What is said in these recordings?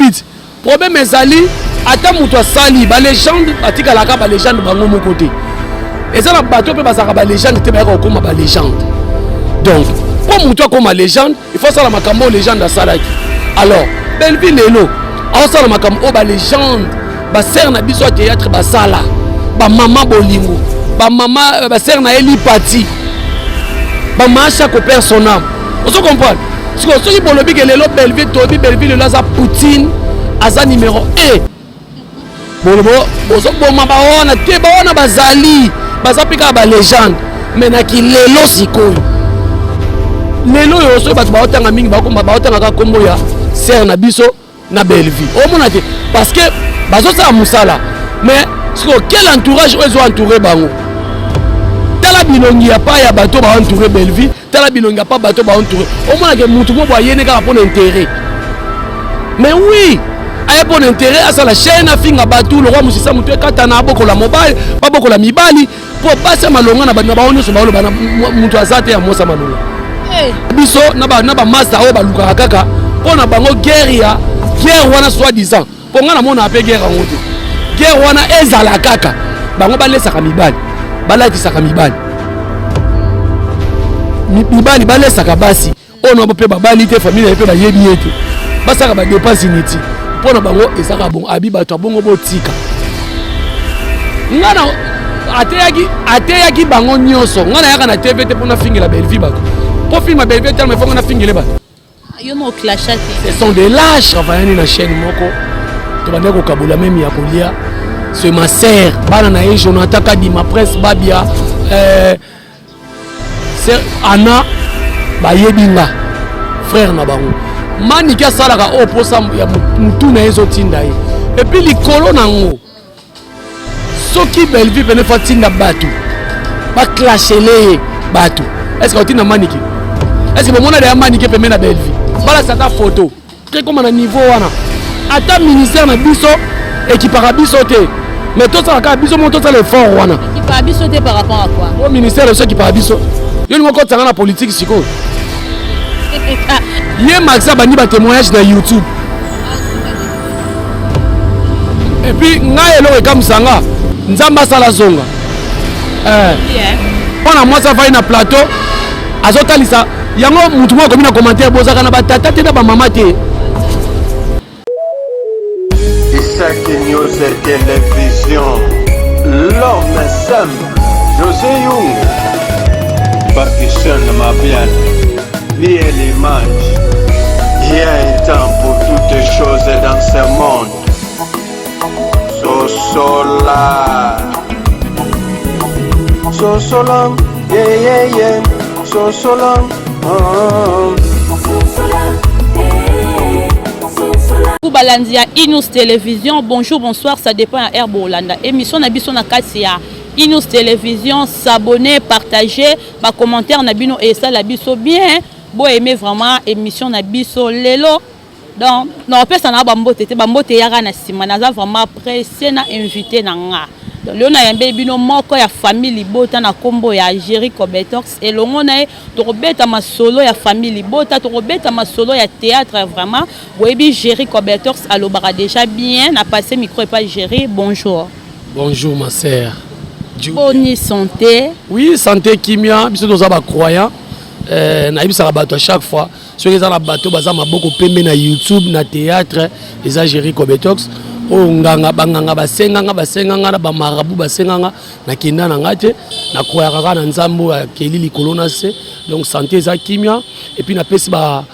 nalobi ti problème ezali ata moto asali balegende batikalaka balegende bango moko te. Eza na bato mpe bazalaka balegende te, bayaka kokóma balegende. Donc mpo moto akóma légende, il faut asala makambo oyo légende asalaki. Alors Bellevue lelo aosala makambo oyo balegende, basere na biso ya théâtre basala, bamama bolingo, bamama basere na ye lipati, bamaasha kopere son âme. Ozo comprendre? Sikoyo soki bolobi ke lelo Bellevue, toyebi Bellevue lelo aza Poutine, aza numéro 1, bolobo bozoboma bawana te. Bawana bazali, baza mpe kaka balegende, mais na kilelo sikoyo, lelo oyo soki bato baotanga mingi, baotanga kaka nkombo ya sere na biso na Bellevue. Omona te, parce que bazosala mosala, mais sikoyo quel entourage oyo ezo entouré bango? Tala bilongi ya pa ya bato baentouré Bellevue, tala bilongi ya pa bato baentouré. Omonake mutu moko ayene kaka mpona intérêt. Mais oui, aye mpona intérêt, asala chaîne, afinga bato lokwa mosisa, motu ekatana, abokola mobali, babokola mibali, mpo basi ya malonga na bango nyonso baoloba moto aza te ya mwasi ya malonga. Biso na bamasta oyo balukaka kaka mpo na bango guerre ya guerre wana, soi disant, mpo ngai namonaka mpe guerre yango te. Guerre wana ezala kaka bango balesaka mibali, balatisaka mibali, mibali balesaka basi oyo na mpe babali te, famille na ye mpe bayebi ye te, basalaka badepense inutile mpo na bango. Ezalaka bongo abi bato ya bongo botika. Nga na ateyaki, ateyaki bango nyonso. Nga nayaka na TV te mpo nafingela Bellevue bato, mpo filme ya Bellevue etalama efonga nafingele bato. Yo no clasha te. Ce sont des lâches. Avayani na chaîne moko, tobandaki kokabola meme ya kolia. C'est ma sœur, bana na ye Jonathan Kadima, Prince Babia, sœur Anna, bayebi nga frère na bango. Maniki asalaka oyo mposa ya mutu na ye ezotinda ye. Et puis likolo nango, soki Bellevue pene fo atinda bato baclashele ye bato, est ce que otinda Maniki? Est ce que bomona deya Maniki pembe na Bellevue balakisa ata photo te? Koma na niveau wana, ata ministère na biso ekipaka biso te, mais tosala kaka biso moko, tosala effort wana. Ekipaka biso te par rapport à quoi? O ministère biso ekipaka biso. Yo lingo okotisanga na politique sikoyo. Ye Maxi abandi batémoignage na YouTube. Et puis ngai eloko ekamwisa nga, Nzambe asala zonga mwana mwasi afai na plateau, azotalisa yango. Mutu moko akomi na commentaire: bozalaka na batata te na bamama te. Isaac News Télévision, l'homme simple, José Young, Pakistan Mabian, Vie l'image. Il y a un temps pour toutes choses dans ce monde. Sosola. Sosola, yeah. Sosola, oh. Balandi ya Inus Télévision, bonjour, bonsoir, ça dépend ya heure bolanda émission na biso na kati ya Inus Télévision. S'abonner, partager, bacommentaire na bino esala biso bien. Boaime vraiment émission na biso lelo. Donc nakopesa na bambote te, bambote eyaka na nsima. Naza vraiment pressé na invité na nga. Donc lelo nayambeli bino moko ya famille Libota na nkombo ya Jerry Cobetox. Elongo na ye tokobeta masolo ya famille Libota, tokobeta masolo ya théâtre. Vraiment boyebi Jerry Cobetox, alobaka déjà bien. Na passe micro epa Jerry. Bonjour. Bonjour, ma sœur. Boni santé? Oui, santé kimia. Biso toza bacroyant. Nayebisaka bato à chaque fois, soki eza na bato baza maboko pembe na YouTube, na théâtre, eza Jerry Cobetox. Oyo nganga, banganga basenganga, basenganga na bamarabu, basenganga, nakenda na nga te. Nakroyaka kaka na Nzambe oyo akeli likolo na se. Donc santé eza kimia. Et puis napesi ba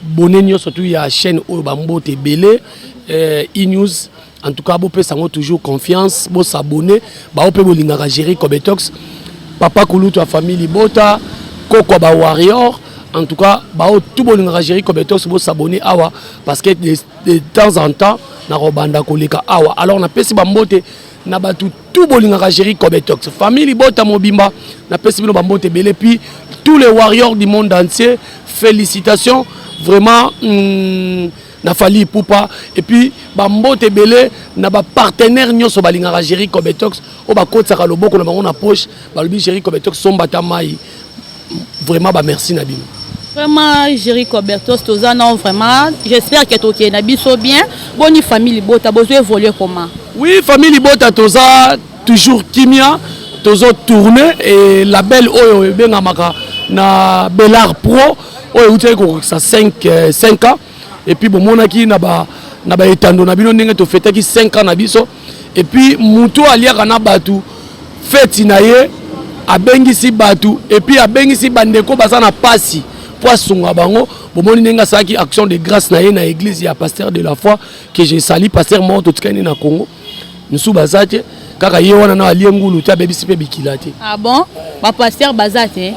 bone nyonso tu ya chaîne oyo bambote ebele, e-news. En tout cas bopesa yango toujours confiance, bosabone bao mpe bolingaka Jerry Cobetox, papa kulutu ya famille Libota, koko ya bawarrior. En tout cas bao tu bolingaka Jerry Cobetox, bosabone awa, parce que de temps en temps nakobanda koleka awa. Alors napesi bambote na bato tu bolingaka Jerry Cobetox, famille Libota mobimba, napesi bino bambote ebele. Puis tous les warriors du monde entier, félicitations vraiment na Fally Ipupa. Et puis bambote ebele na bapartenaire nyonso balingaka Jerry Cobetox, oyo bakotisaka loboko na bango na poche, balobi: "Jerry Cobetox, somba ata mai." Vraiment bamerci na bino. Vraiment Jerry Cobertos toza non vraiment j'espère que tokende na biso bien. Boni famille libota bozo évoluer comment? Oui, famille libota toza toujours kimia, tozo tourner et label oyo ebengamaka na Bellar Pro oyo eutaki kokokisa 5 ans et puis bomonaki na ba na ba etando na bino ndenge tofetaki 5 ans na biso. Et puis mutu aliaka na batu feti na ye abengisi batu et puis abengisi bandeko baza na pasi po asunga bango. Bomoni ndenge asalaki action de grâce na ye na église ya pasteur de la foi que je salue, pasteur moko totikani na Congo misu baza te, kaka ye wana na alie ngulu te, abebisi mpe bikila te. Ah bon, ba pasteur baza te,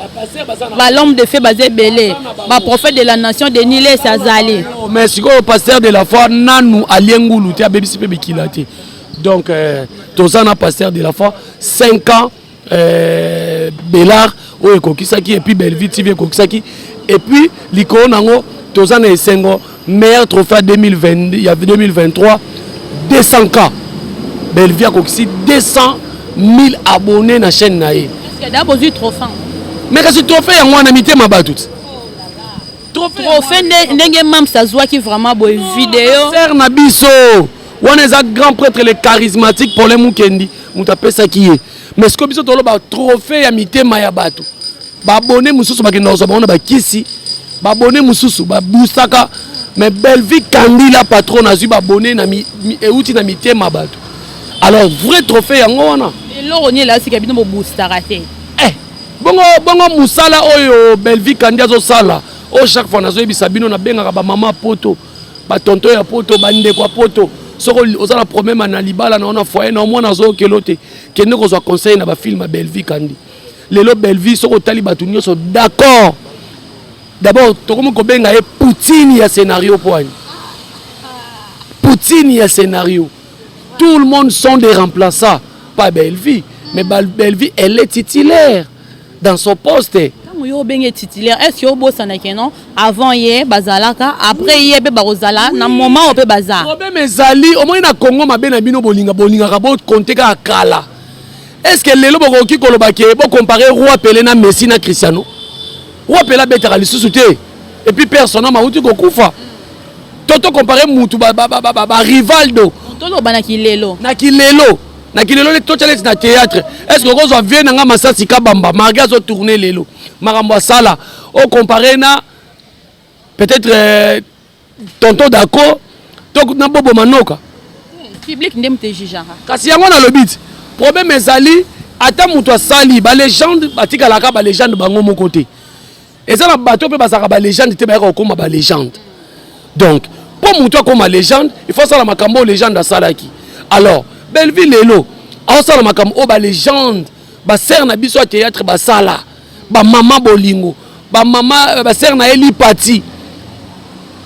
ba l'homme de fait baza ebele, ba prophète de la nation Denis Lessie azali. Mais sikoyo pasteur de la foi nanu alie ngulu te, abebisi mpe bikila te. Donc toza na pasteur de la foi 5 ans Bellar oyo ekokisaki et puis Bellevue TV ekokisaki et puis likolo nango toza na esengo meilleur trophée 2020 ya 2023 200K Bellevue akokisi 200 000 abonnés na chaîne na ye. Est-ce que d'abord bozwi trophée? Mais kasi trophée yango wana mitema bato ti. Trophée ndenge Mams azwaki vraiment boye vidéo. Sœur na biso wana eza grand prêtre le charismatique Paulin Mukendi moto apesaki ye. Mais sikoyo biso toloba trophée ya mitema ya bato. Babone mosusu bakenda kozwa bango na bakisi, babone mosusu babusaka, mais Bellevue Kandila patron azwi babone na euti na mitema bato. Alors vrai trophée yango wana. Eloko nini elasika bino bobustaka te? Bongo bongo mosala oyo Bellevue Kandi azosala oyo chaque fois nazoyebisa bino, nabengaka bamama poto, batonto ya poto, bandeko ya poto, soki oza na problème na libala na na foyer na omwana azokelo te, kende kozwa conseil na bafilme ya Bellevue Kandi. Lelo Bellevue soki otali bato nyonso d'accord, d'abord tokomi kobenga ye Poutine ya scénario. Po ani Poutine ya scénario? Tout le monde sont des remplaçants, pas Bellevue, mais Bellevue, elle est titulaire dans son poste. Ntango yo obenge titulaire, est ce que obosanaki non avant ye bazalaka, après ye mpe bakozala na moment oyo mpe baza? Problème ezali omoni na Congo mabe na bino, bolinga bolingaka bokonte kaka kala. Est ce que lelo bokoki koloba ke bocompare Roi Pelé na Messi na Cristiano? Roi Pelé abetaka lisusu te et puis personne auti kokufa. To tocompare mutu ba Rivaldo? Toloba na kilelo. Na kilelo, na kilelo totya neti na théâtre. Est ce que okozwa vie na nga Masasi Kabamba malgré azotourne lelo makambo asala, ocompare na peut-être tonton Dako to na Bobo Manoka? Public nde moto ejugeaka. Kasi yango nalobi ti problème ezali ata moto asali balégende batikalaka balégende bango moko te. Eza na bato mpe bazalaka balégende te, bayaka kokóma balégende. Donc mpo moto akóma légende, il faut asala makambo oyo légende asalaki. Alors Bellevue lelo aosala makambo oyo balégende, basere na biso ya théâtre basala, bamama bolingo, bamama basere na ye lipati,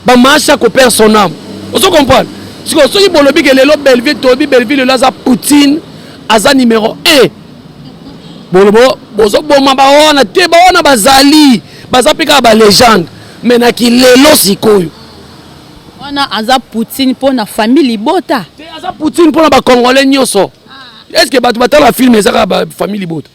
bamaasha kopere son âme. Ozo comprendre? Sikoyo soki bolobi ke lelo Bellevue, toyebi Bellevue lelo aza Poutine, aza numéro 1, bolobo bozoboma bawana te. Bawana bazali, baza mpe kaka balégende, mais na kilelo sikoyo. Wana aza Poutine mpo na famille libota. Te, aza Poutine mpona bacongolais nyonso. Est ce que bato batala film eza kaka bafamille libota?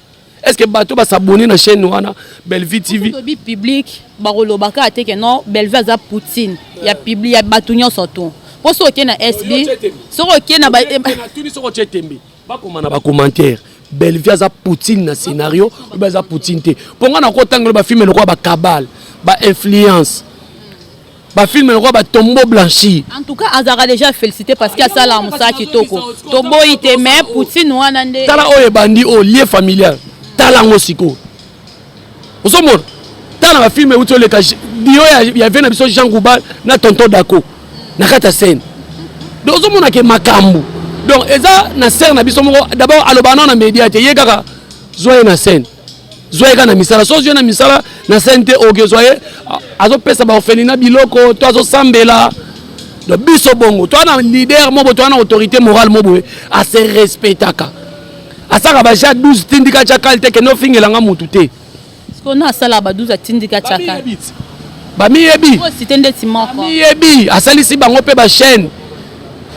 Est ce que bato basabone na chaîne wana Bellevue TV? Tobi public bakoloba kaka te ke non, Bellevue aza Poutine ya public ya bato nyonso to mpo soki okei na SB, soki okei na Natuni, soki otie tembe, bakoma na bacommentaire Bellevue aza Poutine na scénario oyo, aza Poutine te. Mpo nga nakotangela bafilme lokola bakabale, bainfluence, bafilme lokola batombeau blanchi. En tout cas azalaka déjà félicité parce que asalaka mosala kitoko, toboyi te, mais Poutine wana nde. Tala oyo ebandi oyo lien familial, tala yango sikoyo, ozomona, tala bafilme euti oleka dio ya vie na biso Jean Goubal na tonton Dako na kati ya scène. Donc ozomona ke makambo donc eza na sere na biso moko. D'abord aloba nao na média te, ye kaka zwa ye na scène, zwa ye kaka na misala. So ozwi ye na misala na scène te, oke zwa ye azopesa baorphelinat biloko to azosambela. Donc biso bongo toa na leader mo boye, toa na autorité morale mo boye, ase respectaka, asaka baja 12 tindika tiakali te, kende ofingelanga mutu te. Sikoyo asala ba 12 atindika tiaka. Bamiyebi. Cité ndeti moko. Bamiyebi, asalisi bango mpe bachaîne,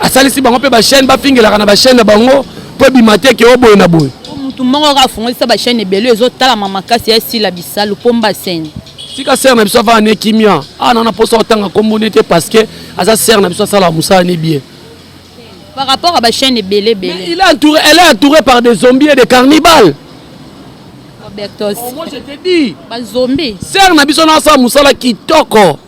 asalisi bango mpe bachaîne, bafingelaka na bachaîne na bango mpo ebima te ke oboye na boye. Mutu moko kaka afungolisa bachaîne ebele ezotalama makasi ya esila bisalu mpo mbasene. Tika sœur na biso avanda ne kimia. Ah na na posa otanga kombo ne te parce que aza sœur na biso asala mosala ne bien. Par rapport à ba chaîne ebele Mais ebele. il est entouré, elle est entourée par des zombies et des carnivales. Robertos. Oh, moi je te dis. Ba zombies. Sœur na biso na asala mosala kitoko.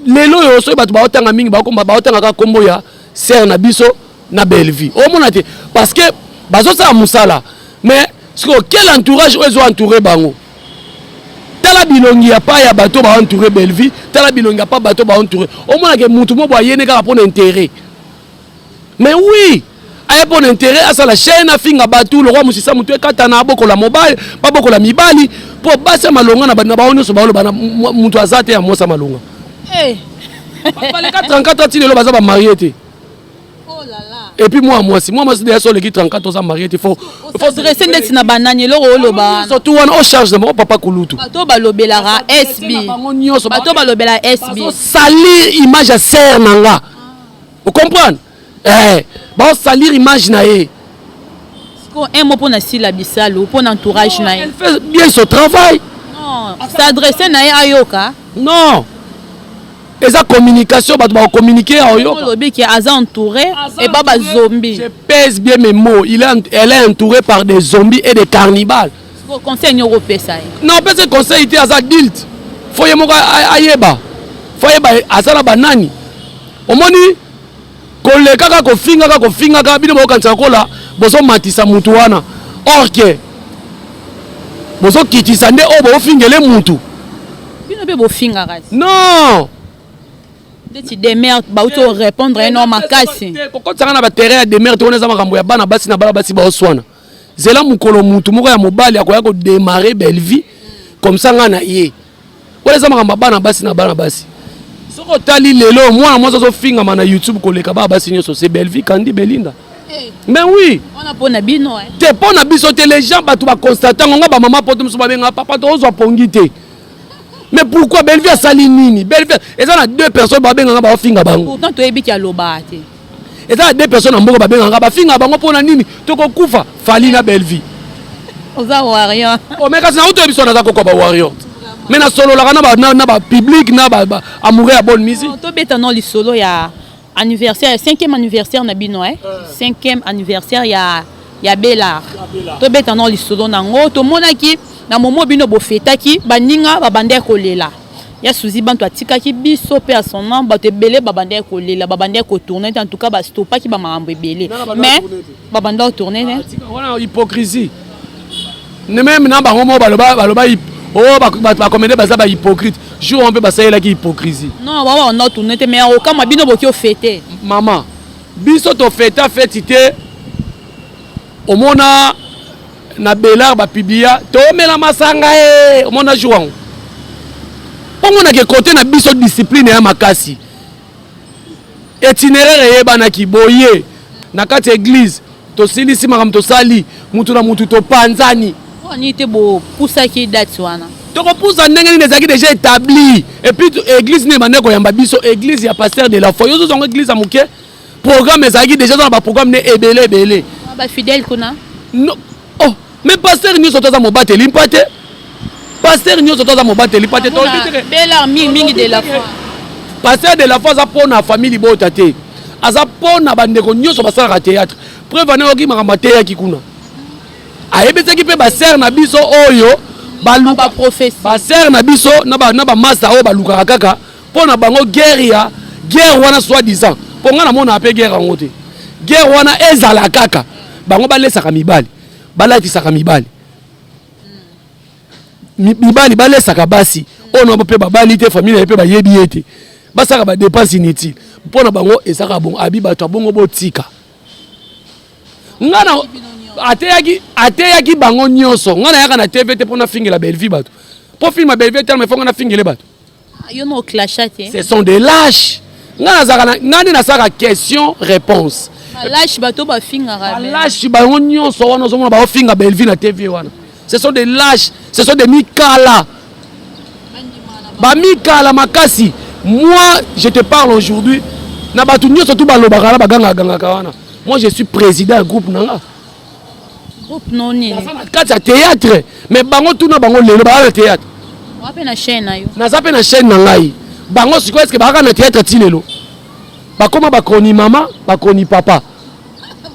Lelo oyo soki bato baotanga mingi baokomba baotanga kaka kombo ya sœur na biso na Bellevue. Omona te parce que bazosala mosala mais sikoyo quel entourage oyo ezo entouré bango? Tala bilongi ya pa ya bato ba entouré Bellevue, tala bilongi ya pa bato ba entouré. Omona ke mutu moko ayene kaka pona intérêt. Mais oui, aye pona intérêt asala chaîne afinga bato lokwa mosisa motu ekatana abokola mobali babokola mibali mpo basi ya malonga na bango nyonso baoloba na moto aza te ya mwasi ya malonga. Hey. Baleka 34 ti lelo baza ba marié te. Oh là là. Et puis moi mwasi, moi mwasi déjà so oleki 34 oza marié te faut S'adresser ndeti na banani eloko oloba. Surtout wana o charge na bango papa kulutu. Bato balobelaka SB. Bango nyonso Bato balobela SB. bazo salir image ya sœur na nga. O comprendre? Eh, bazo salir image na ye. Siko un mot pona Sila Bisalu, pona entourage na ye. Elle fait bien son travail. Non, s'adresser na ye ayoka. Non. Eza communication, bato ba communiquer ayoka. Olobi ki aza entouré et ba ba zombie. Je pèse bien mes mots. Il est, elle est entourée par des zombies et des carnivales. Siko conseil nini okopesa ye? Non, pesa conseil te aza adulte. Faut ye moko ayeba. Faut ayeba aza na banani. Omoni kolekaka kofingaka kofingaka bino bokanisa kola bozomatisa mutu wana or que bozokitisa nde oyo bofingele mutu. Bino mpe bofingaka ti. Non. Ndeti demer bauti orépondre ye no makasi. Kokotisaka na baterrain ya demer te, wana eza makambo ya bana basi na bana basi baoswana. Zela mokolo mutu moko ya mobali akoya kodémarrer Bellevue comme ça nga na ye. Wana eza makambo ya bana basi na bana basi. Soki otali lelo mwana mwasi azofingama na YouTube koleka bana basi nyonso, c'est Bellevue Kandi Belinda. Hey. Mais oui. Wana pona bino eh. Te pona biso te, les gens bato ba constater ngo ba mama poto mosusu babenga papa tozwa pongi te. Mais pourquoi Bellevue asali nini? Bellevue eza na deux personnes babengaka baofinga bango. Pourtant toyebi ki aloba te. Eza na deux personnes na mboka babengaka bafinga bango pona nini? Tokokufa Fally na Bellevue. Oza warrior. Oh mais kasi na uto biso naza kokwa ba warrior. Mais na sololaka na ba na ba public na ba, ba amoureux ya bonne musique. Oh, tobeta no lisolo ya anniversaire, 5e anniversaire na bino eh. 5e anniversaire ya ya Belar. Tobeta no lisolo nango tomonaki na momo bino bofetaki baninga babandaki kolela. Ya Suzy Bantu atikaki biso pe à son nom bato ebele babandaki kolela, babandaki kotourner te, en tout cas ba stoppaki ba makambo ebele. Mais babanda kotourner te. Wana hypocrisie. Ne même na bango moko baloba baloba oh ba comédien baza ba hypocrite. Jour on peut basalelaki hypocrisie. Non, ba ba tourner te mais okama bino boki ofete. Maman, biso to feta feti te. Omona na Belar ba publia tomela masanga e omona jour yango. Pongo na ke côté na biso discipline ya makasi. Itinéraire eyebanaki boye na kati ya église tosilisi makambo tosali mutu na mutu topanzani. Mpo nini te bopusaki date wana? Tokopusa ndenge nini ezalaki déjà établi. Et puis église nini ebandaki koyamba biso, église ya pasteur de la foi. Yo ozozwa yango église ya moke, programme ezalaki déjà na ba programme ne ebele ebele. Ba fidèle kuna? Non. Oh, mais pasteur nyonso to aza mobateli mpa te. Pasteur nyonso to aza mobateli mpa te. Bela mingi mingi de la foi. Pasteur de la foi aza pona famille libota te. Aza pona bandeko nyonso basalaka théâtre. Preuve ane oki makambo ateyaki kuna. Ayebisaki mpe ba sœur na biso oyo baluka ba prophétie. Ba sœur na biso na ba na ba master oyo balukaka kaka pona bango guerre ya guerre wana soi disant. Po nga namona pe guerre yango te. Guerre wana ezala kaka bango balesaka mibali, balatisaka mibali. Mibali balesaka basi oyo na pe babali te, famille na ye pe bayebi ye te. Basaka ba dépenses inutiles. Pona bango ezaka bon abi bato bongo botika. Nga na ateyaki ateyaki bango nyonso. Nga nayaka na TV te pona fingela Bellevue bato. Po film ya Bellevue telema faut nga na fingele bato. Yo no clasha te. Ce sont des lâches. Nga nazaka na nga nde nasaka question réponse. Ba lâches bato ba fingaka. Ba lâches bango nyonso wana ozomona ba finga Bellevue na TV wana. Ce sont des lâches, ce sont des mikala. Ba mikala makasi. Moi, je te parle aujourd'hui na bato nyonso tu balobaka na baganga gangaka wana. Moi, je suis président ya groupe nanga. Groupe non nini? Naza na kati ya théâtre, mais bango tuna bango lelo ba na théâtre. Oza mpe na chaîne na yo? Naza mpe na chaîne na ngai. Bango sikoyo, est-ce bakaka na théâtre ti lelo? Bakóma bakroni mama, bakroni papa,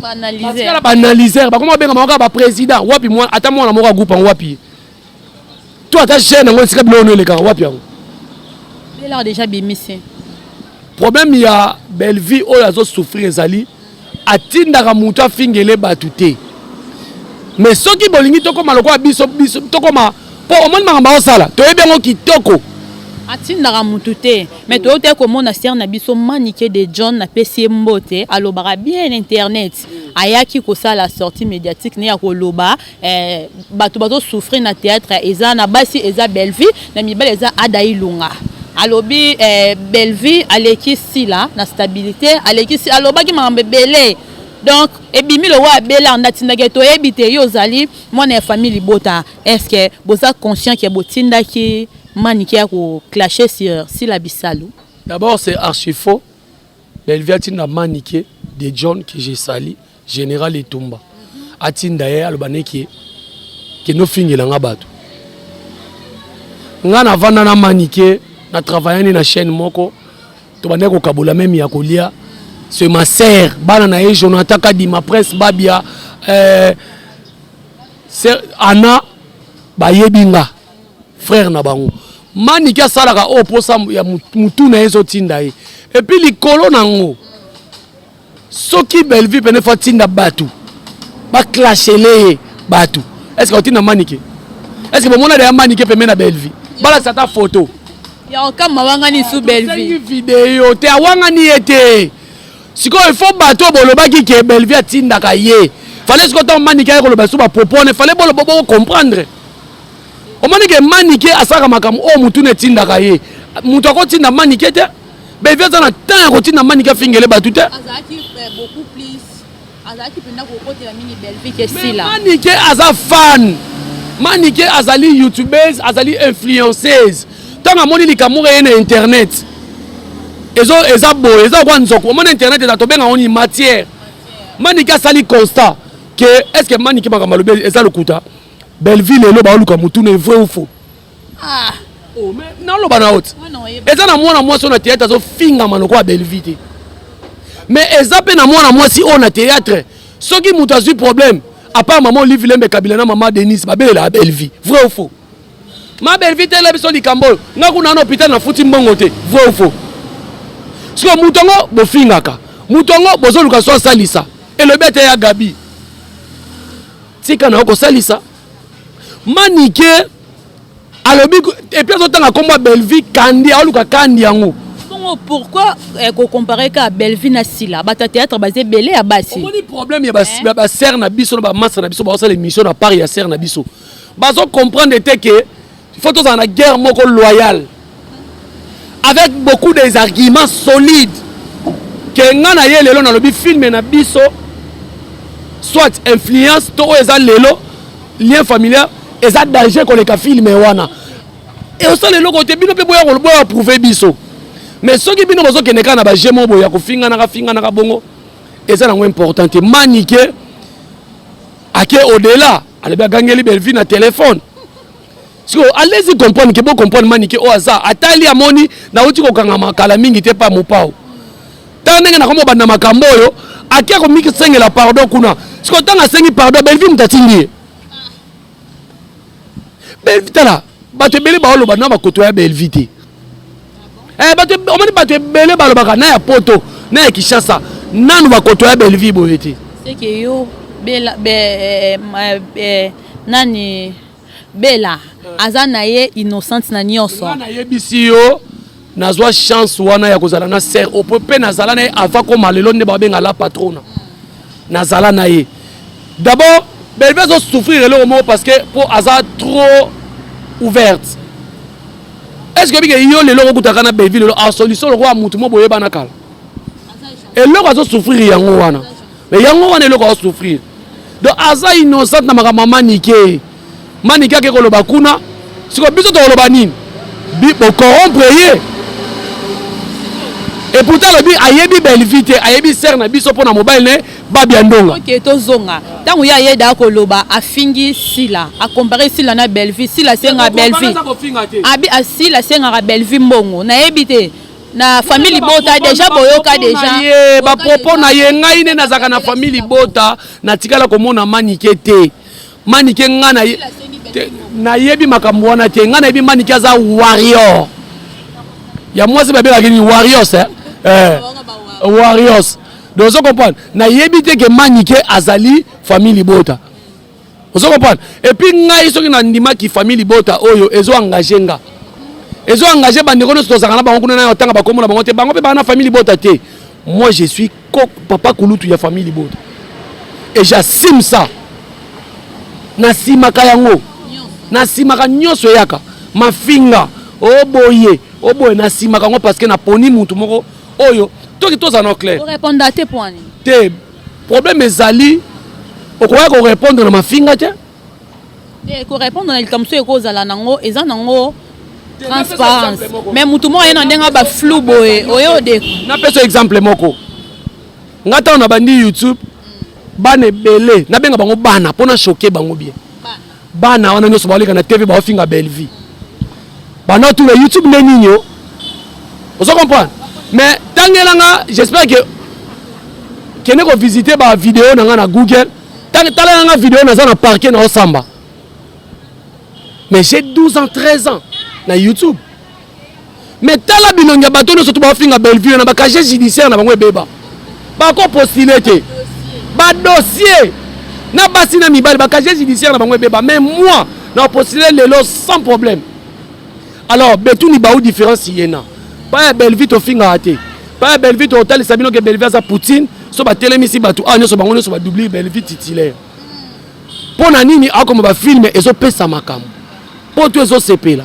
batikala baanalyser, bakóma babenga bango kaka baprésident. Wapi ata mwana moko ya groupe yango? Wapi to ata chaîne yango esika biloko no elekaka? Wapi yango? Belard déjà bimisi. Problème ya Bellevie oyo azosouffrir ezali atindaka moto afingele bato te. Mais soki bolingi tokóma lokola biso, biso tokóma, mpo omoni makambo aosala, toyebi yango kitoko. Atindaka mutu te, mais toyo te komona sœur na biso Manike de John, napesi ye mbote, alobaka bien internet, ayaki kosala sortie médiatique ne ya koloba bato bazosouffrir na théâtre eza na basi eza Bellevie, na mibali eza Ada Ilunga. Alobi Bellevie aleki Sila na stabilité, aleki, alobaki makambo ebele. Donc ebimi lokola abela nda atindaki. Toyebi te, yo ozali mwana ya famille libota, est ce que boza conscient ke botindaki Manike ya koclasher sur Sila Bisalu? D'abord, c'est archi faux. Bellevie atinda Manike de John, que j'ai sali, général Etumba, atinda ye aloba neki kende ofingelanga bato. Nga navanda na Manike, na travaillani na chaîne moko, tobandaki kokabola même ya kolia. C'est ma sœur. Bana na ye, Jonathan Kadima, Prince Babia, Ana, bayebi nga frère na bango. Manike asalaka oyo mposa ya mutu na ye ezotinda ye. Et puis likolo nango, soki Bellevue pene fo atinda bato baclashele ye bato, est ce que otinda Manike? Est ce que bomona deya Manike pembe na Bellevue? Balakisa ata photo. Ya okama wangani su Bellevue. Video te, awangani ye te. Sikoyo il faut bato oyo bolobaki ke Bellevue atindaka ye, fallait sikoyo ntango Manike aye koloba so bapropos wana, fallait boloba bocomprendre. Omoni ke Manike asalaka makambo oyo mutu na etindaka ye. Moto akotinda Manike te. Bellevue aza na temps ya kotinda Manike afingele bato te. Azalaki mpenza kokotela mingi Bellevue ke Sila. Manike aza fan. Manike azali youtubeuse, azali influenceuse. Ntango amoni likambo moko eye na internet, eza boye, eza lokwa nzoko. Omoni internet eza, tobenga ngo nini, matière. Manike asali constat ke est ce que Manike makambo alobi eza lokuta? Bellevue lelo baoluka motuna, vrai ou faux? Ah. Oh, mais naloba na yo ti eza na mwana mwasi oyo na théâtre azofingama lokola Bellevue te. Mais eza mpe na mwana mwasi oyo na théâtre, soki moto azwi problème, à part mama Olive Lembe Kabila na mama Denise, babelelaka Bellevue. Vrai ou faux? Ma Bellevue tela biso likambo oyo, nga kuna na hôpital nafuti mbongo te. Vrai ou faux? Sikoyo moto yango bofingaka, moto yango bozoluka so asalisa, elobi ete ya Gabi, tika na yo kosalisa. Manike alobi, et puis azotanga nkombo ya Bellevue Kandi, aoluka Kandi yango. Bongo pourquoi kocomparer ka Bellevue na Sila? Bato ya théâtre baza ebele ya basi. Omoni problème ya basœur na biso na bamasa na biso, bazosala émission na part ya sœur na biso, bazocomprendre te ke faut tozala na guerre moko loyale avec beaucoup des arguments solides, ke nga na ye lelo nalobi film na biso, soit influence to oyo eza lelo lien familial, eza danger koleka film wana. Osala eloko te. Bino mpe boya boya prouver biso. Mais soki bino bozokende kaka na baje moko boye ya kofinganaka finganaka bongo, eza nango important te. Manike ake au-delà, alobi agangeli Bellevue na telefone. Sikoyo allez-y comprendre ke bocomprendre Manike oyo aza atali, amoni nauti kokanga kala mingi te pa mopao. Tala ndenge nakomi obanda makambo oyo, ake akomikisengela pardon kuna. Sikoyo ntango asengi pardon, Bellevue moto atindi ye. Bellevue, tala bato ebele baoloba na bakoto ya Bellevue te. Bato omoni, bato ebele balobaka na ya Poto na ya Kinshasa, nanu bakoto ya Bellevue boye te. Seke yo bela be, eh, eh, nani, Bela aza na ye innocente na nyonso. Nga nayebisi yo, nazwa chance wana ya kozala na sœur opo mpe nazala na ye avant koma lelo nde babenga la patrona. Nazala na ye d'abord. Bellevue azosouffrir eloko moko parce que mpo aza trop ouverte. Est ce que obike yo lelo okokutaka na Bellevue lelo asolution lokola mutu mo boyebana kala? Eloko azosouffrir yango wana, mais yango wana eloko azosouffrir. Donc aza innocente na makambo ya Manike. Manike ake koloba kuna, sikoyo biso tokoloba nini? Bocorrompre ye. Et pourtant alobi ayebi Bellevue te, ayebi sœur na biso mpo na mobali ne Babia Ndonga. Ok, tozonga ntango ye ayeda koloba, afingi Sila, acompare Sila na Bellevue. Sila asengaka Bellevue, abi Sila asengaka Bellevue mbongo. Nayebi te na famille libota déjà boyoka déjà. Ye bapropos na ye, ngai nde nazalaka na famille libota, natikala komona Manike te. Manike, ngai na nayebi makambo wana te. Ngai nayebi Manike aza warrior ya mwasi, babengaki nini, warriors, eh? Eh, warriors. Donc ozo comprendre, nayebi te ke Manike azali famille libota, ozo comprendre. Et puis ngai soki nandimaki famille libota oyo ezo engage nga, ezo engage bandeko nyonso tozalaka na bango kuna, na otanga bakombo na bango te, bango mpe baa na famille libota te. Moi je suis papa kulutu ya famille libota et j'assume ça. Nasimaka yango, nasimaka nyonso eyaka mafinga oboye oboye, nasimaka yango parce que naponi mutu moko oyo toki tozala na clair. Orépondre te po nini? Te, problème ezali okoya korépondre na mafinga te. Te, korépondre na likambo so ekozala nango, eza nango transparence, mais mutu moko aye na ndenge baflou boye oyo de. Napesa exemple moko. Nga ntango na bandi YouTube, bana ebele, nabenga bango bana mpo na choquer bango bien, bana wana nyonso baoleka na TV baofinga Bellevue, bana tuna YouTube nde nini o, ozo comprendre. Mais tangelanga, j'espère que kende kovisite bavideo na nga na Google, tala nanga video naza na parquet na osamba, mais j'ai 12 ans, 13 ans na YouTube. Mais tala bilongi ya bato nyonso to baofinga Bellevue na bacasier judiciaire na bango ebeba, bakopostule te, badossier na basi na mibali, bacasier judiciaire na bango ebeba. Mais moi na postule lelo sans problème. Alors betuni bau différence yena pa ya Bellevue, tofingaka te. Pa ya Bellevue, tokotalisa bino ke Bellevue aza poutine. So batelemisi bato awa nyonso, bango nyonso badoublir Bellevue titulaire. Mpo na nini? Akoma bafilm ezopesa makambo mpo to ezosepela.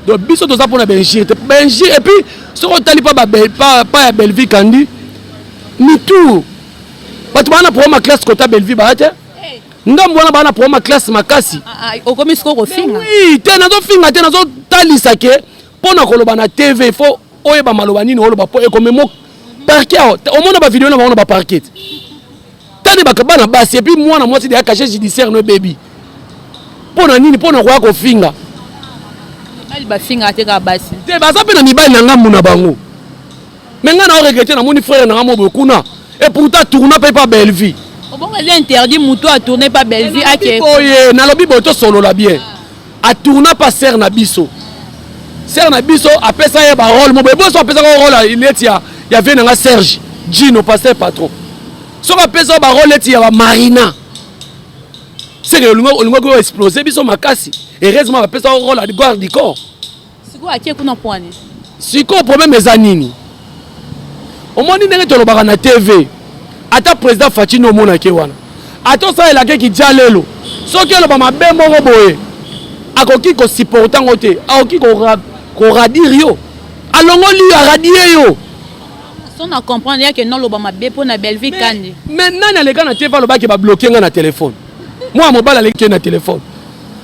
Donc biso toza mpona bainjure te, bainjure. Et puis soki otali pa ya Bellevue Kandi mitu, bato baa na problème ya classe kota Bellevue baya te, ngambo wana baa na problème ya classe makasi. Okomi sikoyo kofinga? Oui, te, nazofinga te, nazotalisa ke mpo na koloba na TV il faut oyeba maloba nini oloba mpo ekomemo parquet. Awa omona bavideo na bango na baparquet te, tani bana basi. Et puis mwana mwasi deya casier judiciaire no ebebi. Mpo na nini? Mpo na koya kofinga. Mibali bafingaka te, kaka basi. Te, baza mpe na mibali na ngambu na bango. Mais ngai na oregretter, namoni frère na nga mo boye kuna, et pourtant tourna mpe pa Bellevue. Obongo eza interdit moto atourne pa Bellevue ake? Boye nalobi boye, tosolola bien. Atourna pa sœur na biso, sœur na biso apesa ye barole mo boye. Boso apesaka role neti ya vie na nga Serge Gino, pasteur patron. Soki apesa barole neti ya bamarina, seke olingaki oyo explose biso makasi. Heureusement bapesa role ya garde du corps. Sikoyo akie kuna pwani? Sikoyo problème eza nini? Omoni ndenge tolobaka na TV, ata président Fatshi omonaki wana, ata osalelaki kidia lelo, soki oloba mabe moko boye, akoki kosupporte yango te, akoki koradire yo, alongoli yo, aradie yo. So na comprendre yake noloba mabe mpo na Bellevue Kandi. Mais nani aleka na TV alobaki babloke nga na telefone? Mwana mobali aleki na telefone,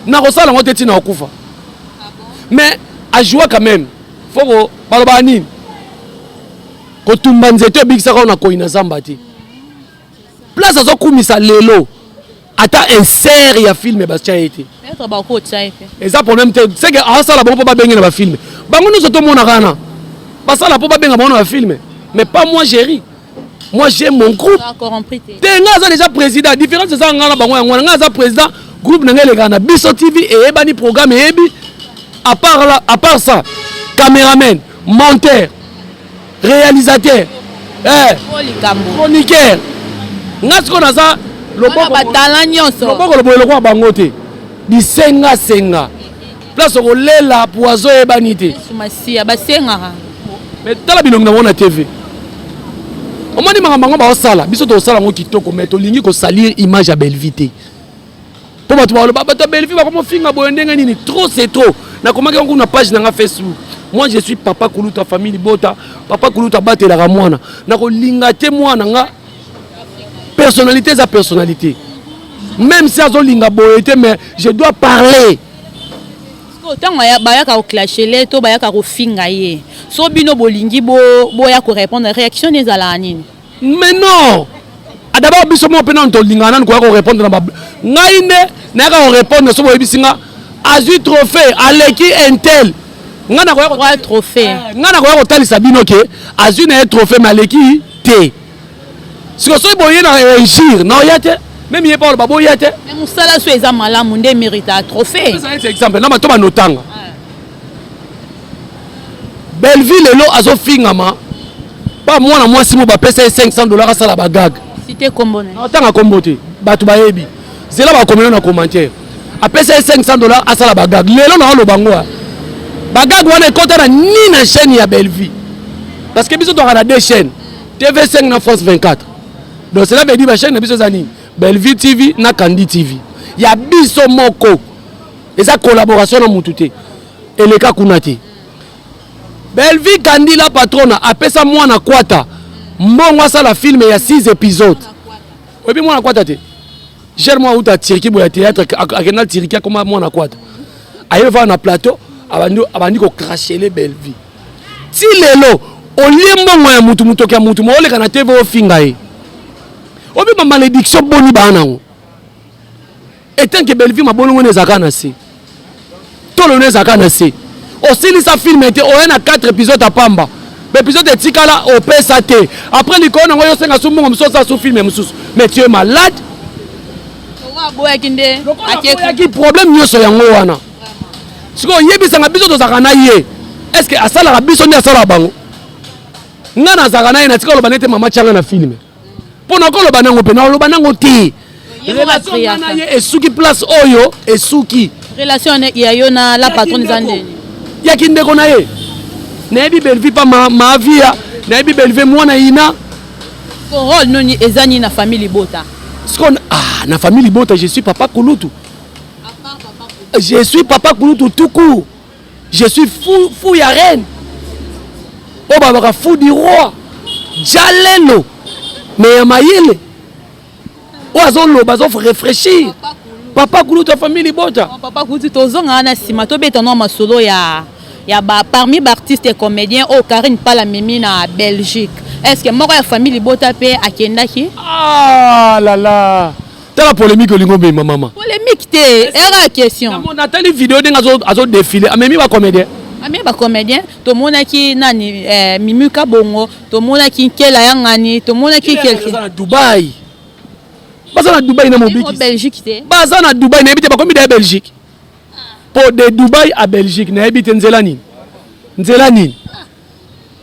nakosala yango te ntina okufa. Mais ajoua quand même. Foko balobaka nini? Kotumba nzete ebikisaka oyo na koi na zamba te. Place azokumisa lelo, ata insert ya film batia ye te. Peut-être bakotia ye mpe. Eza problème te, seke asala bango mpo babenge na bafilm. Bango nyonso tomonaka wana basala mpo babenga bango na bafilm, mais pas moi géri. Moi j'ai mon groupe. Corrompre te. Te, nga aza déjà président. Différence eza nga na bango yango wana. Nga aza président, groupe na ngai elekaka na Biso TV, eyebani, programme eyebi. À part là, à part ça, caméraman, monteur, réalisateur, eh, likambo. Chroniqueur. Nga sikoyo naza loboko batala nyonso. Loboko loboye lokola bango te, bisengasenga place okolela poison eyebani te. Yesu Masiya, basengaka. Mais tala bilongi na bango na TV. Omoni makambo yango baosala, biso tokosala yango kitoko, mais tolingi kosalir image ya Bellevue te, mpo bato baloba bato ya Bellevue bakomofinga boye ndenge nini. Trop c'est trop. Nakomaki yango na page na nga Facebook: moi je suis papa kuluta famille libota. Papa kuluta abatelaka mwana, nakolinga te mwana nga personnalité eza personnalité, même si azolinga boye te, mais je dois parler. Ntango bayaka koclasher to bayaka kofinga ye, so bino bolingi boya korépondre, réaction ni ezalaka nini? Mais non, d'abord biso moko mpe nanu tolingaka nanu koya korépondre na ngai nde nayaka korépondre. So boyebisi nga azwi trophée, aleki intel, ngai nakoya trophée. Ngai nakoya kotalisa bino ke azwi na ye trophée, mais aleki te. Siko soki boye na injure, na oya te, même ye mpe aloba boya te. Mais mosala so eza malamu nde mérite ya trophée. Eza exemple na bato banotanga Belleville. Lelo azofingama pa mwana mwasi mo bapesa ye 500 $, asala bagag. Cité kombo na? Otanga kombo te, bato bayebi, zela bakomelo na commentaire. Apesa ye 500 $, asala bagag. Lelo na oloba ngo bagag wana ekɔta na ni na chaîne ya Belleville, parce que biso toka na deux chaînes, TV5 na France 24. Donc cela veut dire bachaîne na biso eza nini? Belleville TV na Kandi TV ya biso moko, eza collaboration na mutu te, eleka kuna te. Belleville Kandi la patrona apesa mwana kwata mbongo, asala film ya 6 épisodes. Oyebi mwana kwata te? Gere mwa auta Turquie boya théâtre, akenda Turquie, akoma mwana kwata, ayebi faa na plateau, abandi koclasher Belleville. Ti lelo olie mbongo ya mutu, mutoki ya mutu mooleka na TV, ofinga ye, obi bamalédiction boni baa nango. Etant que Belleville, mabolongo wana ezalaka na se, tolo wana ezalaka na se. Osilisa film te, oya na 4 épisode apamba, baépisode etikala, opesa te. Après likolo nango yosenga su mbongo mosusu, osala su film mosusu. Mais tu es malade. Aboyaki nde. Aboyaki, problème nyonso yango wana. Sikoyo oyebisanga biso tozalaka na ye, est ce que asalaka biso nde asalaka bango? Nga nazalaka na ye, natika oloba nete mama tianga na film mpo nakoloba nango mpe naoloba nango te. Relation nga na ye esuki place oyo esuki. Relation ya yo na la patronne eza ndeni? Yaki ndeko na ye. Nayebi Belleville mpa maavia, nayebi Belleville mwana ina. Rôle noni eza nini na famille libota? Siko ah, na famille libota, je suis papa kulutu, je suis papa kulutu tout court. Je suis fou, fou ya reine oyo babaka fou du roi jalelo, mais ya mayele oyo azoloba, azoréfléchir, papa kulutu ya famille libota. Papa kulutu, tozonga wana nsima, tobeta no masolo ya ba parmi baartiste et comédien oyo Karine Pala amemi na Belgique. Est ce que moko ya famille libota mpe akendaki? Ah là là, tala polémique olingi omema, mama. Polémique te, eza ya question. Natali video ndenge azodéfiler, amemi bacomédien. Amemi bacomédien, tomonaki nani, Mimi Kabongo, tomonaki Nkela ya ngani, tomonaki quelque na Dubai, baza na Dubai na mobiki. Belgique te? Baza na Dubai, nayebi te bakomi da Belgique, po de Dubai à Belgique nayebi te nzela nini, nzela nini.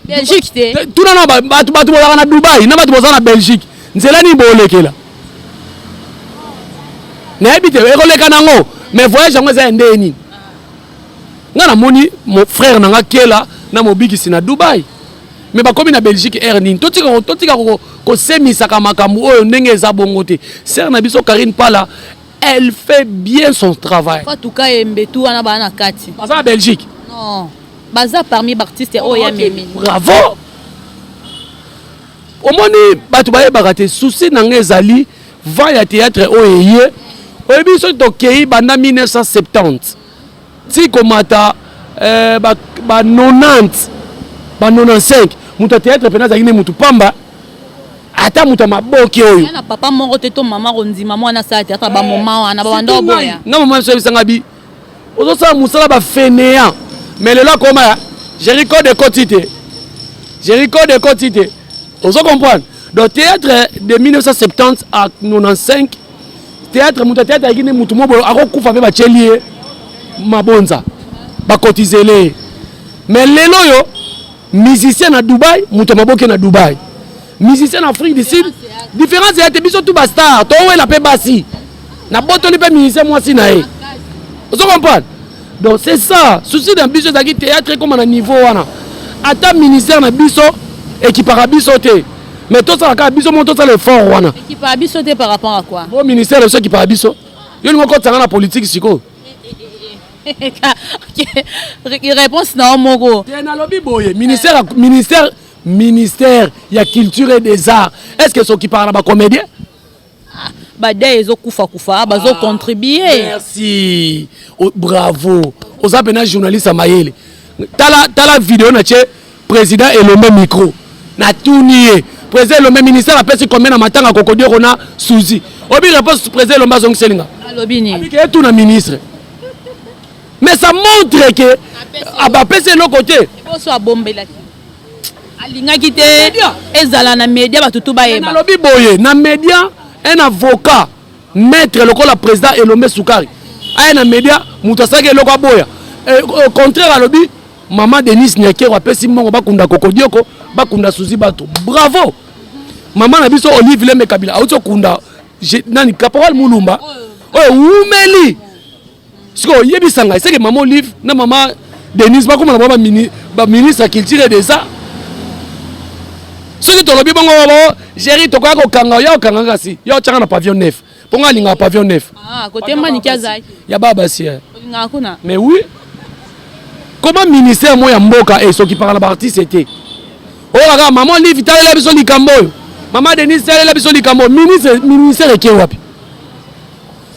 Belgique te? Tuna na bato, bato bozalaka na Dubai na bato boza na Belgique, nzela nini boolekela? Nayebi te, ekoleka nango, mais voyage yango eza ya ndenge nini? Nga namoni mo frère na nga Kela na mobikisi na Dubai, mais bakomi na Belgique aire nini? Totika kosemisaka makambo oyo ndenge eza bongo te. Sœur na biso Karine Pala, elle fait bien son travail. Fatuka Embetu wana baa na kati. Baza na Belgique? Non, baza parmi baartiste oyo ya memi. Bravo. Omoni, bato bayebaka te, souci na ngai ezali vent ya théâtre oyo eye. Oyebi, soki tokei banda 1970 ti komata ba 90, ba 95, moto ya théâtre mpena azalaki nde motu pamba, ata moto ya maboki oyo. Na papa moko te to mama kondima mwana asala théâtre, bamoma wana babanda oboya. Nga mama biso ayebisanga bi ozosala mosala bafainéant, mais lelo akoma ya Jericho de koti te, Jericho de koti te. Ozo comprendre? Donc théâtre de 1970 à 95, théâtre, moto ya théâtre ayaki nde motu mo boye akokufa mpe batieli ye mabonza, bakotizele ye. Mais lelo oyo, musicien na Dubai, moto ya maboke na Dubai, musicien na Afrique du Sud, différence eya te. Biso tu bastar towela mpe basi, nabotoli mpe musicien mwasi na ye. Ozo comprendre? Donc c'est ça souci na biso, ezalaki théâtre ekóma na niveau wana. Ata ministère na biso ekipaka biso te, mais tosala kaka biso moko, tosala effort wana. Ekipaka biso te par rapport à quoi? Bo ministère na biso ekipaka biso. Yo lingo okotisanga na politique sikoyo? Réponse na yo moko. Te, nalobi boye, ministère ya culture et des arts, est ce que sokipaka na bacomédien? Badeuil ezokufakufa, bazocontribue. Merci. Oh, bravo, oza mpena journaliste ya mayele. Tala, tala video na tie président Elombe micro, natuni ye: président Elombe, ministère apesi combien na matanga Kokodioko na Suzi? Obi réponse président Elombe azongiseli nga. Alobi nini? Abiki etuna ministre. Mais ça montre que abapesi eloko te. Boso abombelaki, alingaki te ezala na média, bato tu bayeba. Nalobi boye, na média, un avocat maître lokola président Elombe Sukari aya na média, moto asalaki eloko aboya. Au contraire, alobi mama Denise Nyakero apesi mbongo bakunda Kokodioko, bakunda Suzi bato. Bravo mama na biso Olive Lembe Kabila, auti okunda nani, caporal Mulumba oyo wumeli. Sikoyo oyebisa ngai, seke mama Olive na mama Denise bakóma na bango baministre ya culture et des arts. Soki tolobi bongo bo géri, tokoya kokanga ya kokanga, kasi ya otyanga na pavillon 9, mpo nga alingaka pavillon 9. Ah, kote maniki azalaki. Ya baba basi, eh. Olingaka kuna. Mais oui, comment ministère mo ya mboka esokipaka na baartiste te? Oyo kaka mama Olive talela biso likambo oyo, mama Denise talela biso likambo oyo, ministre, ministère eke wapi?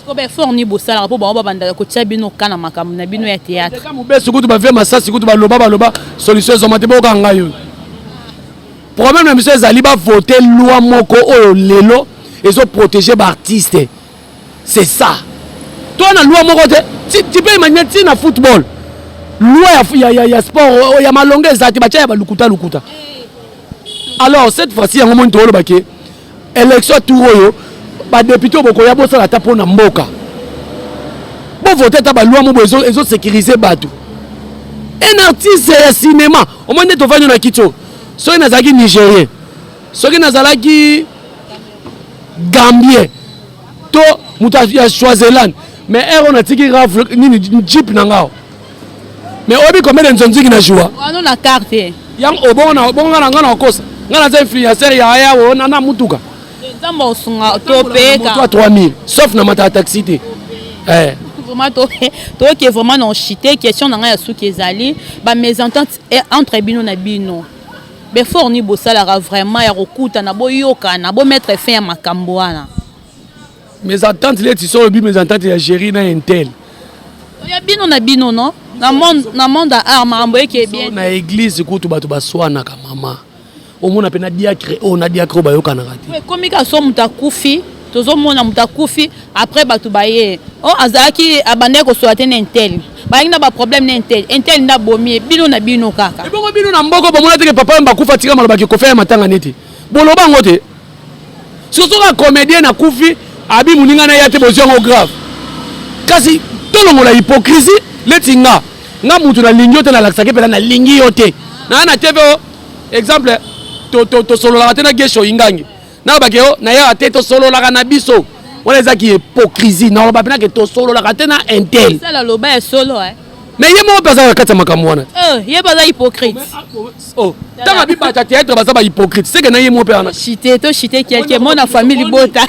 Siko baeffort nini bosalaka mpo bango babandaka kotia bino ka na makambo na bino ya théâtre? Ka mobesu kutu bavie masasi kutu baloba baloba, solution ezwama te. Boyoka ngai, oyo problème na biso ezali bavote loi moko oyo lelo ezoprotege baartiste. C'est ça, to na loi moko te. Tu peux imaginer, ntina football, loi ya sport oyo ya malonga eza te, batia ya balukuta lukuta. Alors cette fois-ci, yango moni tooloba ke élection tour oyo, badéputé oyo bokoya, bosala ata mpo na mboka, bovote ata baloi mo boye ezosécurize bato. Un artiste ya cinéma, omoni nde tovandi na kiti oyo, soki nazalaki Nigérien, soki nazalaki Gambien to moto ya Swaziland, mais ere oyo natiki rafle nini, jeep na ngao, mais oyebi combien de nzonziki na joua? Wana na carte. Yango obongo bongo na nga na okosa nga naza influenceur ya ya o na mutuka. Nzambe osunga, topeka. Moto ya 3000, sauf na mata ya taxi te, eh. Vraiment toke vraiment na ochite. Question na ngai ya suki ezali bamésentente entre bino na bino. Baeffort nini bosalaka vraiment ya kokutana, boyokana, bomettre fin ya makambo wana? Mésentente leti so olobi mésentente ya géri na intel. Ya bino na bino, no na monde ya art, makambo eke bien. Na église kutu bato baswanaka. Mama, omona mpe na diacre oyo na diacre oyo bayokanaka te. Ekomi kaka so moto akufi, tozomona moto akufi, après bato baye o azalaki abandaki kosola te na intel, bayaki na baproblème na intel, intel nde abomi ye. Bino na bino kaka. Ebongo bino na mboko bomona teke papa oyo bakufa tika malobaki Kofi ya matanga neti boloba yango te. Soki soki comédien akufi, abi moninga na ya te, bozwi yango grave. Kasi tolongola hypocrisie. Leti nga, nga mutu nalingi yo te, nalakisaki mpena nalingi yo te naa na TV o exemple tosololaka te na Gesho Ingangi, nalobaki yo nayaka te, tosololaka na biso. Wana ezaki hypocrisie. Naloba mpena ke tosololaka te na intel. Sala loba ya solo, eh. Mais ye moko mpe azalaka kati ya makambo wana. Ye mpe aza hypocrite. Ntango abi bato ya théâtre baza bahypocrite, seke na ye moko mpe wana. Chite to chite quelque mot na famille libota,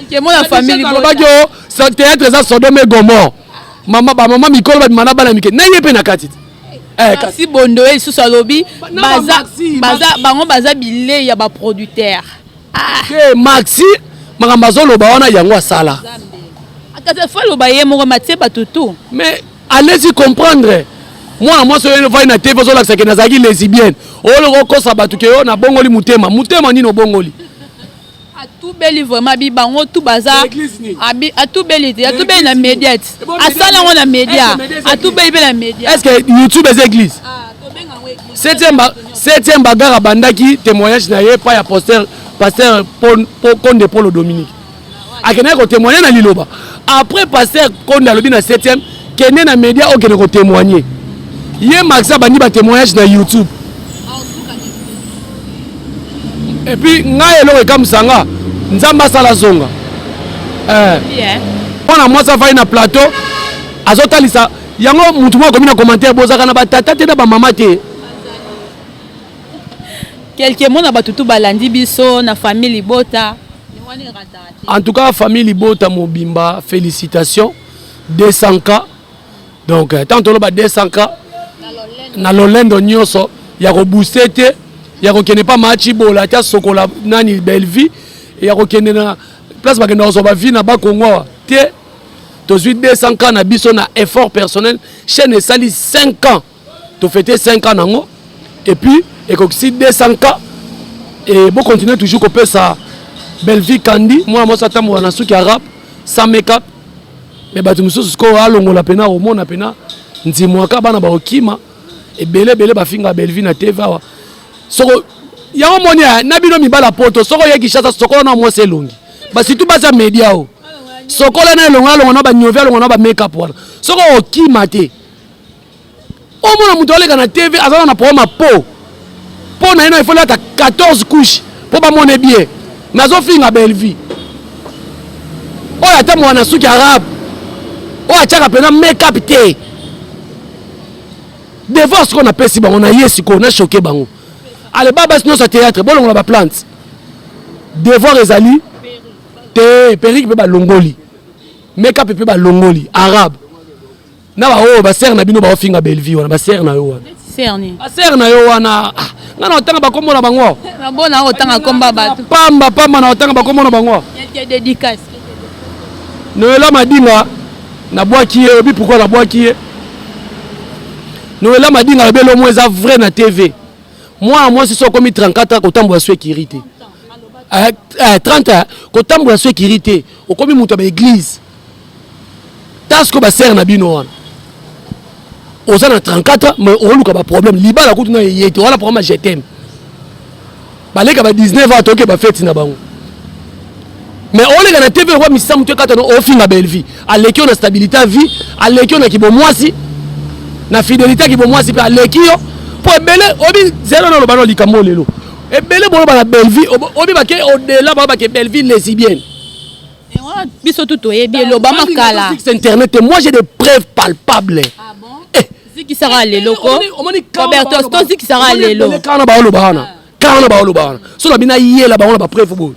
quelque mot na famille libota. Alobaki o théâtre eza Sodome et Gomorrhe. Mama, bamama mikolo babima na bana mike na ye mpe na kati te. Kasi bondo ye lisusu alobi baza bango baza bilei ya baproducteur. Te, Maxi, makambo azoloba wana, yango asala. Kasi fo aloba ye moko matie bato tu. Mais allez-y comprendre, mwana mwasi oyo ovai na TV, ozolakisa ke nazalaki lesbienne, oloko okosa bato ke yo nabongoli motema. Motema nini obongoli? Atubeli vraiment bi bango tu baza atubeli te, atubeli na média te, asala yango na média, atubeli mpe na média. Est ce que YouTube eza église? Septième bagarre abandaki témoignage na ye epai ya pasteur Konde Polo Dominique. Akendaki kotémoigne na liloba. Après, pasteur Konde alobi na septième: kende na média, okende kotémoigne. Ye Maxi abandi batémoignage na YouTube. Et puis ngai, eloko ekamwisa nga, Nzambe asala zonga mwana mwasi afai na plateau, azotalisa yango. Mutu moko akomi na commentaire: bozalaka na batata te na bamama te. Quelque mot na bato tu balandi biso na famille libota. En tout cas, famille libota mobimba, félicitation. 200 K, donc tant toloba 200 K na lolendo nyonso ya kobooste te, ya kokende pa machibola te, asokola nani Bellevie. Ya kokende na place bakenda kozwa bavie na Bakongo awa te. Tozwi 200 K na biso na effort personnel. Chaîne esali 5 ans, tofete 5 ans nango et puis ekokisi 200 K. Et bocontinue toujours kopesa Bellevie Kandi, mwana mwasi atambola na suki arabe sans make-up, mais bato mosusu sikoyo alongola mpena omona mpena ndimwaka bana baokima ebele ebele bafinga Bellevie na TV awa. Soko yango moni na bino mibala poto, soko oye Kinshasa, sokola na mwasi elongi, basitu basi ya media o sokola na elongo, alongo na banyovi, alongo na bamakeup wana. Soko okima te, omona moto aleka na TV aza na problème ya po mpo na ye na ifo ata 14 couche mpo bamone bien, mais azofinga Bellevie oyo ata mwana suki arabe oyo atiaka mpena make-up te. Devoir sikoyo napesi bango na ye sikoyo nachoquer bango. Ale ba basi nyonso ya théâtre, bolongola baplante. Devoir ezali te, perruque mpe balongoli, make-up mpe balongoli arabe na baoyo basere na bino baofinga Bellevie wana, basere na yo wana. Serni. Basere na yo wana. Ah, nga na otanga bakombo na bango awa. Nabona otanga komba bato. Pamba pamba na otanga bakombo na bango awa. Quelque dédicace. Noela Madinga, nabwaki ye. Oyebi pourquoi nabwaki ye? Noela Madinga alobi elomo eza vrai na TV. Mwana mwasi so okomi 34 ans, kotambola so ekiri te. 30 ans, kotambola so ekiri te, okomi moto ya baéglise. Ta sikoyo basere na bino wana, oza na 34 ans mais oluka baproblème, libala kutu na eye te wana, problème ya je t'aime. Baleka ba 19 ans, toke bafeti na bango, mais oleka na TV lokwa misamu to ekata, ofinga Bellevie. Aleki yo na stabilité ya vie, aleki yo na kibomwasi, na fidélité ya kibomwasi mpe aleki yo. Mpo ebele obi zelo na oloba na likambo lelo, ebele boloba na Bellevie, obi bake au-delà, baloba ke Bellevie lesbienne. Biso tu toyebi, eloba makala. Internet, moi j'ai des preuves palpables. Ah bon? Eh. Zikisaka lelo ko, Roberto, tozikisaka lelo. Kana baoloba wana, kana baoloba wana, so na bino ayela bango na bapreuve boye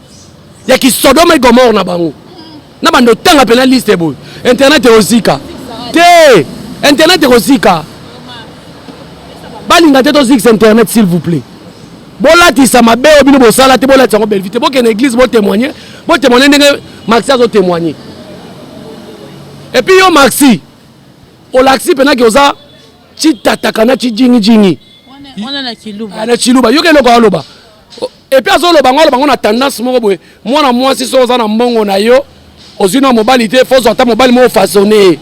ya kisodome Gomore na bango na bando otanga mpena liste boye. Internet ekozika te, internet ekozika. Balinga te, tozikisa internet s'il vous plaît. Bolatisa mabe oyo bino bosala te, bolatisa yango Bellevie te. Bokende église, botémoigne, botémoigne ndenge Maxi azotémoigne. Et puis yo Maxi, olakisi mpenaki oza citataka na cijingijingi. Wana na Chiluba. Na Chiluba. Yoka eloko aloba, et puis azoloba ngo, aloba ngo na tendance moko boye. Mwana mwasi, so oza na mbongo na yo, ozwi na mobali te, fo ozwa ata mobali moko façonné.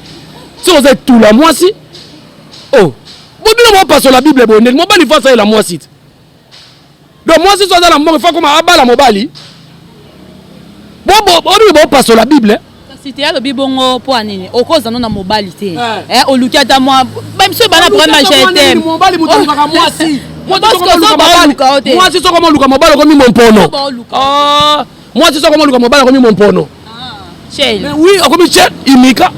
Soki oza etula mwasi o bobino, bopasola Bible boye ndenge mobali fo asalela mwasi te. Donc mwasi so aza na mbongo, fo akoma abala mobali. Obino bopasola Bible. Kasi te, alobi bongo mpo ya nini? Okoza no na mobali te, oluki ata mwa biso ebana problème ya je t'aime. Mobali moto alukaka mwasi. Mwasi soko moluka mobali, okomi mompono. Mwasi soko moluka mobali, akomi mompono. Oui, okomi che imika.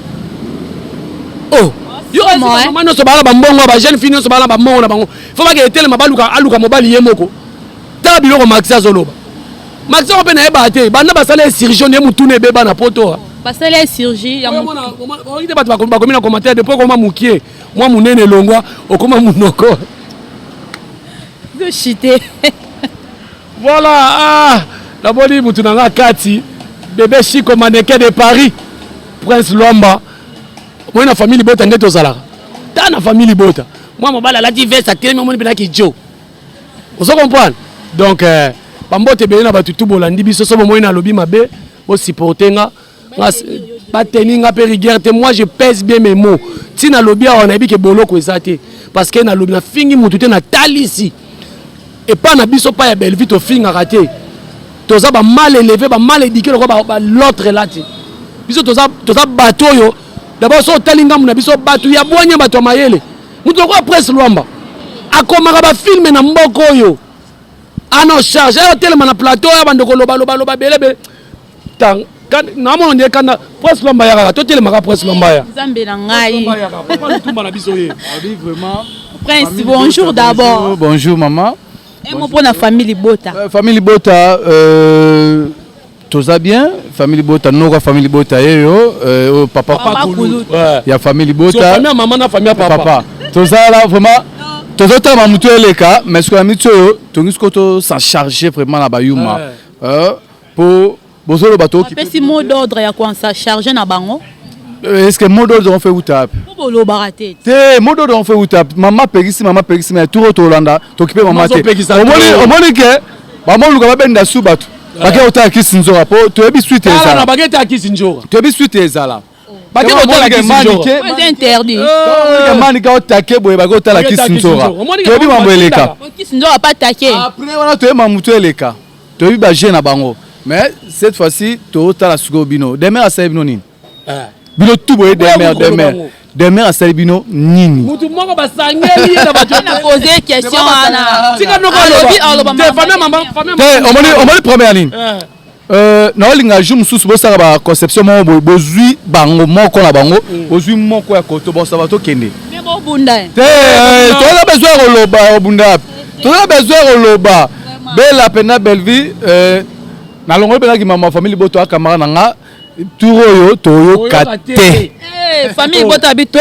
Oh, yo mama nyonso bala bambongo, ba jeune fille nyonso bala bambongo na bango, fo bake etelema, baluka aluka mobali ye moko. Tala biloko Maxi azoloba. Maxi yango mpe nayebaka te, banda basala ye chirurgie nde motuna ebeba na poto. Basala ye chirurgie ya oki te. Bato bakomi na commentaire depuis okoma mokie, mwa monene elongwa, okoma monoko. Chite. Voilà. Ah, namoni mutu na nga kati, bébé Chico mannequin de Paris, Prince Lwamba. Omoni na famille libota nde tozalaka ta na famille libota, mwa mobali alati veste, atelemi, omoni mpenaki jo, ozo comprendre. Donc bambote ebele na bato tu bolandi biso. So bomoi nalobi mabe, bosupporte nga, bateni nga mpe rigueur te. Moi je pèse bien mes mots. Ntina nalobi awa, nayebi ke boloko eza te, parce que nalobi, nafingi mutu te, natalisi epa na biso pa ya Bellevue. Tofingaka te, toza bamal élevé, bamal éduqué lokola l'autre là te. Biso toza bato oyo d'abord, so otali ngambu na biso, bato ya bwanya, bato ya mayele. Moto lokola Prince Lwamba akomaka bafilme na mboka oyo, ana charge ayo otelema na plateau ya bandeko, lobalobaloba belebele. Namona nde kanda Prince Lwamba ya kaka totelemaka Prince Lwamba ya Nzambe na ngai. Lutumba na biso ye. Prince, bonjour d'abord. Bonjour maman. Un mot pour la famille Libota. Famille Libota, toza bien. Famille Libota noko, famille Libota yeyo, papa, papa Kulu. Ya famille Libota. Famille ya mama na famille ya papa. Papa. Tozala vraiment, tozotala mutu eleka, mais sikoyo na miti oyo tongi sikoyo tosa charge vraiment na bayuma. Po bozoloba to apesi mot d'ordre ya koansa charge na bango. Est ce que mot d'ordre on fait uta wapi? Po bolobaka te. Te, mot d'ordre on fait uta wapi? Mama apekisi, mama apekisi, mais tour oyo tolanda tokipe mama te. Azopekisa Omoni trop. Omoni ke bamoluka babenda su bato bake kotala kisi nzoka, po toyebi suite Tala na ezala. bakete ya kisi njoka. Toyebi suite ezala. Bake kotala kisi njoka. Oyo eza interdit. Manike otake boye, bake kotala Bake kisi kisi nzoka. nzoka. Omoni ke Toyebi bango mambo eleka. batindaka. Kisi nzoka pa take. Après wana toyeba motu eleka, toyebi baje na bango, mais cette fois-ci totala sikoyo bino. Demer asali bino nini? Bino tu boye. Boya Demer mokolo Demer bango. Demer asali bino nini? Mutu moko basangeli ye na bato. Na pose question wana. Tika noko. Alobi aloba. aloba. Te, famille mama, famille. Te, omoni problème ya nini? Naolinga jour mosusu bosala baconception moko boye, bozwi bango moko na bango, bozwi moko ya koto bosaba tokende. Me bobunda. Te, toza besoin ya koloba obunda wapi, toza besoin ya koloba bela mpena Bellevie. Nalongoli mpenaki mama famille boto akamara na nga, tour oyo toyoka Oyoka te. te. Famille bota bi to.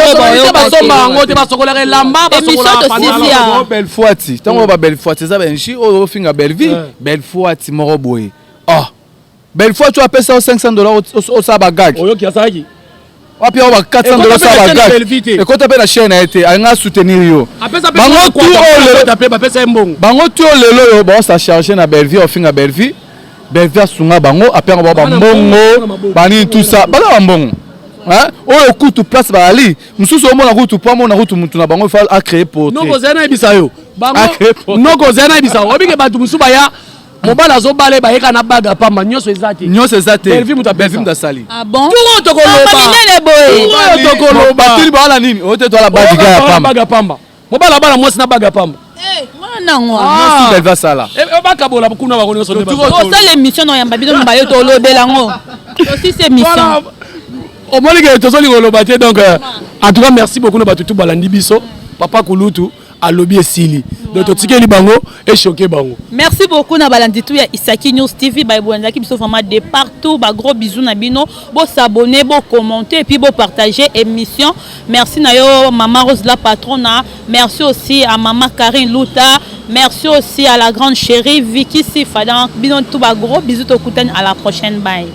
Basomba yango te, basokolaka elamba. Émission basokolaka tosisi pantalon. ya. Belfoati, ntango babelfoati eza benji oyo ofinga Bellevie. Belfoati moko boye, ah, Belfoati oyo apesa yo 500 $ osala bagage. Oyoki asalaki. Wapi oyo ba 400 Ekota dollars mpe na osala chaîne bagage? Bellevie te. Ekota mpe na chaîne na ye te, alinga soutenir yo. Apesa mpe. Bango tu oyo lelo mpe bapesa ye mbongo. Bango tu oyo lelo oyo baosa charge na Bellevie, ofinga Bellevie, Bellevie asunga bango, apianga bango Bana mbongo, bambongo na maboko. banini, tout ça, bana bambongo. Hein? Oyo kutu place bazali mosusu, omona kutu po amona kutu mutu na bango fa acréer portrait. Noko ozali nayebisa yo bango. Ah, portrait. Noko ozali nayebisa yo, obike bato mosusu baya, mobali azobala ye, bayeka na baga pamba, nyonso eza te. Nyonso eza te. Bellevue moto apesa. Bellevue moto asali. Ah bon? Turo tokoloba. Papa minene boye. Oyo tokoloba. Batuli baala nini oyo te, toala baga ya pamba. Baga pamba, mobali abala mwasi na baga pamba. Wana ngo. Ah. Bellevue asala. Bakabola kuna bango nyonso nde Tosala émission na oyamba bino mibale, tolobela ngo. Tosisi émission. Voilà. Omoni ke tozoli koloba te. Donc en tout cas merci beaucoup na bato tu balandi biso. Papa kulutu alobi esili, donc totikeli bango echoke bango. Merci beaucoup na balandi tu ya Isaki News TV baebolandaki biso vraiment de partout. Ba gros bisous na bino. Bo s'abonner, bo commenter et puis bo partager émission. Merci na yo Maman Rose la patrona. Merci aussi à Maman Karine Luta. Merci aussi à la grande chérie Vicky Sifa. Donc bino tout ba gros bisous, tokutani à la prochaine, bye.